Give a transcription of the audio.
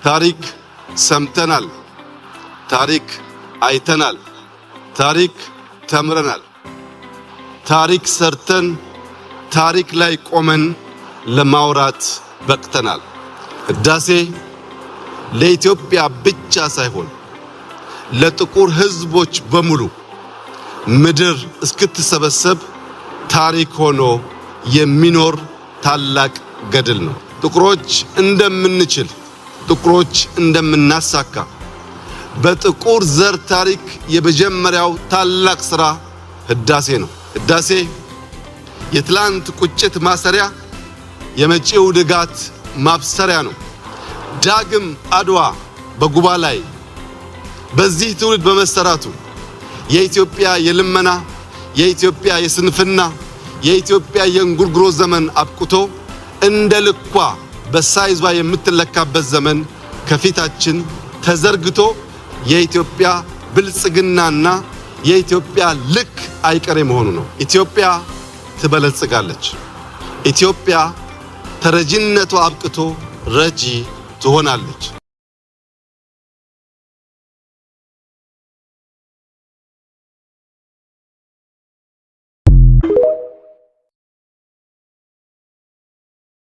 ታሪክ ሰምተናል፣ ታሪክ አይተናል፣ ታሪክ ተምረናል። ታሪክ ሰርተን ታሪክ ላይ ቆመን ለማውራት በቅተናል። ህዳሴ ለኢትዮጵያ ብቻ ሳይሆን ለጥቁር ሕዝቦች በሙሉ ምድር እስክትሰበሰብ ታሪክ ሆኖ የሚኖር ታላቅ ገድል ነው። ጥቁሮች እንደምንችል፣ ጥቁሮች እንደምናሳካ በጥቁር ዘር ታሪክ የመጀመሪያው ታላቅ ስራ ህዳሴ ነው። ህዳሴ የትላንት ቁጭት ማሰሪያ፣ የመጪው ንጋት ማብሰሪያ ነው። ዳግም አድዋ በጉባ ላይ በዚህ ትውልድ በመሰራቱ የኢትዮጵያ የልመና፣ የኢትዮጵያ የስንፍና፣ የኢትዮጵያ የእንጉርጉሮ ዘመን አብቅቶ እንደ ልኳ በሳይዟ የምትለካበት ዘመን ከፊታችን ተዘርግቶ የኢትዮጵያ ብልጽግናና የኢትዮጵያ ልክ አይቀሬ መሆኑ ነው። ኢትዮጵያ ትበለጽጋለች። ኢትዮጵያ ተረጂነቷ አብቅቶ ረጂ ትሆናለች።